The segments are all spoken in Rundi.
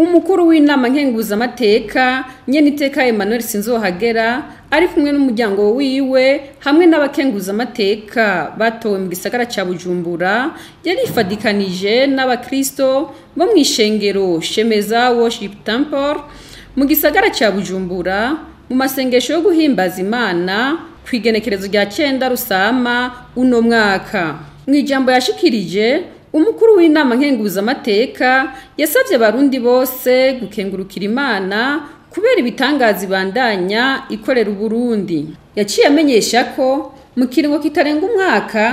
Umukuru w'inama nkenguzamateka Nyeniteka Emmanuel Sinzohagera ari kumwe n'umuryango wiwe hamwe n'abakenguzamateka batowe mu gisagara ca Bujumbura, yarifadikanije n'abakristo bo mw'ishengero Shemeza Worship Temple mu gisagara ca Bujumbura mu masengesho yo guhimbaza Imana kw'igenekerezo rya 9 Rusama uno mwaka. Mw'ijambo yashikirije, umukuru w'inama nkenguzamateka yasavye abarundi bose gukengurukira Imana kubera ibitangaza ibandanya ikorera Uburundi. Yaciye amenyesha ko mu kiringo kitarenga umwaka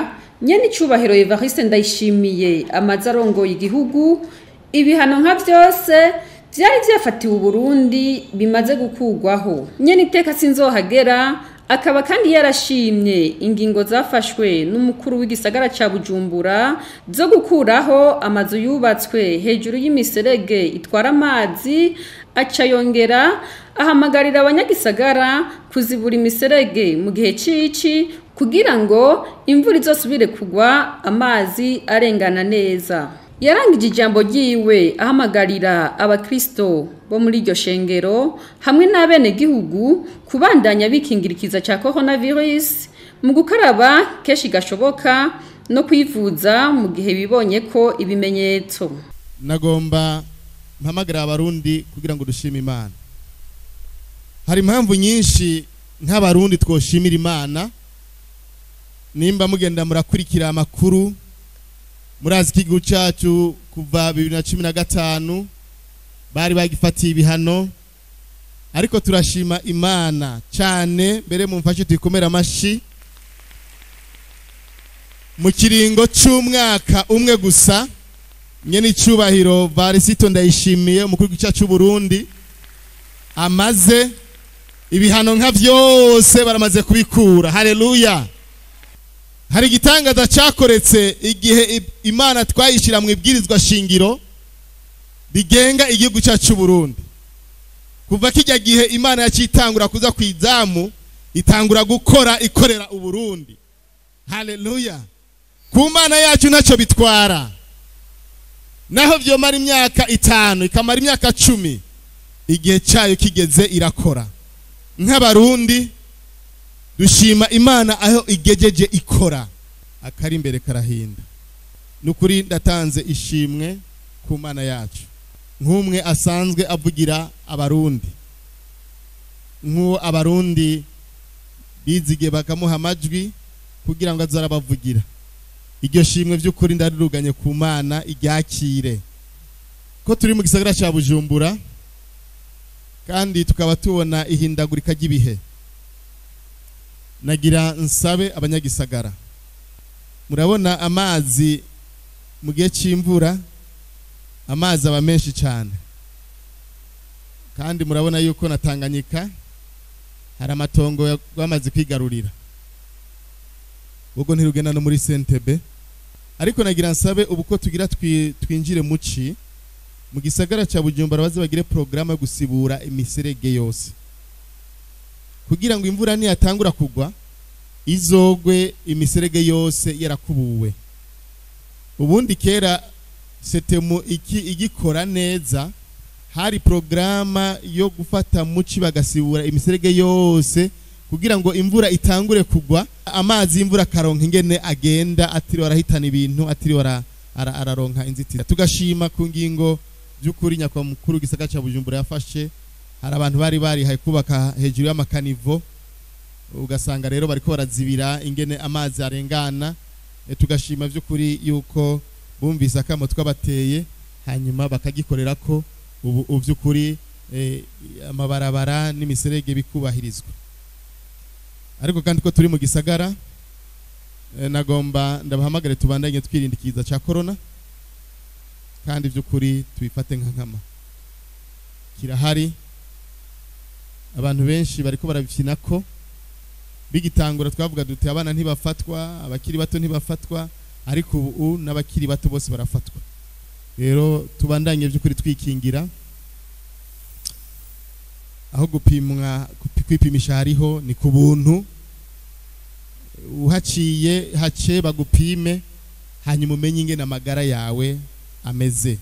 Nyenicubahiro Evariste Ndayishimiye amaze arongoye igihugu, ibihano nka vyose vyari vyafatiwe Uburundi bimaze gukurwaho. Nyeniteka Sinzohagera akaba kandi yarashimye ingingo zafashwe n'umukuru w'igisagara ca Bujumbura zo gukuraho amazu yubatswe hejuru y'imiserege itwara amazi, aca yongera ahamagarira abanyagisagara kuzibura imiserege mu gihe cici kugira ngo imvura izosubire kugwa amazi arengana neza. Yarangije ijambo ryiwe ahamagarira abakristo bo muri iryo shengero hamwe n'abenegihugu kubandanya bikingirikiza ca coronavirus mu gukaraba kenshi gashoboka no kwivuza mu gihe bibonye ko ibimenyetso. Nagomba mpamagara abarundi kugira ngo dushime Imana. Hari impamvu nyinshi nk'abarundi twoshimira Imana. Nimba mugenda murakurikira amakuru, murazi ko igihugu cyacu kuva 2015 bari bagifatiye ibihano, ariko turashima Imana cyane. Mbere mumfashe tuyikomere amashi. Mu kiringo c'umwaka umwe gusa, Nyenicubahiro Varisito Ndayishimiye umukuru w'igihugu cyacu Burundi amaze ibihano nka vyose baramaze kubikura. Haleluya. Hari igitangaza cyakoretse igihe Imana twayishira mu ibwirizwa shingiro rigenga igihugu cyacu Burundi. Kuva kijya gihe Imana yacitangura kuza kwizamu, itangura gukora ikorera Uburundi. Haleluya. Ku Mana yacu ntacyo bitwara. Naho vyomara imyaka 5 ikamara imyaka 10, igihe cyayo kigeze irakora. Nk'abarundi dushima Imana aho igejeje ikora, akari imbere karahinda. Nukuri ndatanze ishimwe ku Mana yacu nk'umwe asanzwe avugira abarundi, nk'uwo abarundi bizige bakamuha amajwi kugira ngo azarabavugira. Iryo shimwe by'ukuri ndariruganye ku Mana iryakire. Ko turi mu gisagara ca Bujumbura kandi tukaba tubona ihindagurika ry'ibihe, nagira nsabe abanyagisagara. Murabona amazi mu gihe c'imvura, amazi aba menshi cyane, kandi murabona yuko na Tanganyika hari amatongo yamaze kwigarurira, ubwo ntirugenda no muri Sentebe. Ariko nagira nsabe ubu ko tugira twinjire muci mu gisagara ca Bujumbura, baze bagire programme yo gusibura imiserege yose kugira ngo imvura niyatangura kugwa izogwe imiserege yose yarakubuwe. Ubundi kera setemu iki igikora neza, hari programa yo gufata muci bagasibura imiserege yose kugira ngo imvura itangure kugwa, amazi y'imvura karonka ingene agenda atiriwe arahitana ibintu, atiriwe araronka inzitizi. Tugashima ku ngingo by'ukuri nyakwa mukuru gisagara ca Bujumbura yafashe. Hari abantu bari barihaye kubaka hejuru y'amakanivo, ugasanga rero bariko barazibira ingene amazi arengana. Tugashima by'ukuri yuko bumvise akamo twabateye, hanyuma bakagikorera ko ubu by'ukuri amabarabara n'imiserege bikubahirizwa. Ariko kandi ko turi mu gisagara, nagomba ndabahamagare tubandanye twirindikiza ca corona, kandi by'ukuri tubifate nka nkama. Kirahari, abantu benshi bariko barabifinako. Bigitangura twavuga dute abana ntibafatwa, abakiri bato ntibafatwa, ariko ubu n'abakiri bato bose barafatwa. Rero tubandanye by'ukuri twikingira, aho gupimwa kwipimisha hariho ni ku buntu, uhaciye hace bagupime, hanyuma umenye ingene amagara yawe ameze.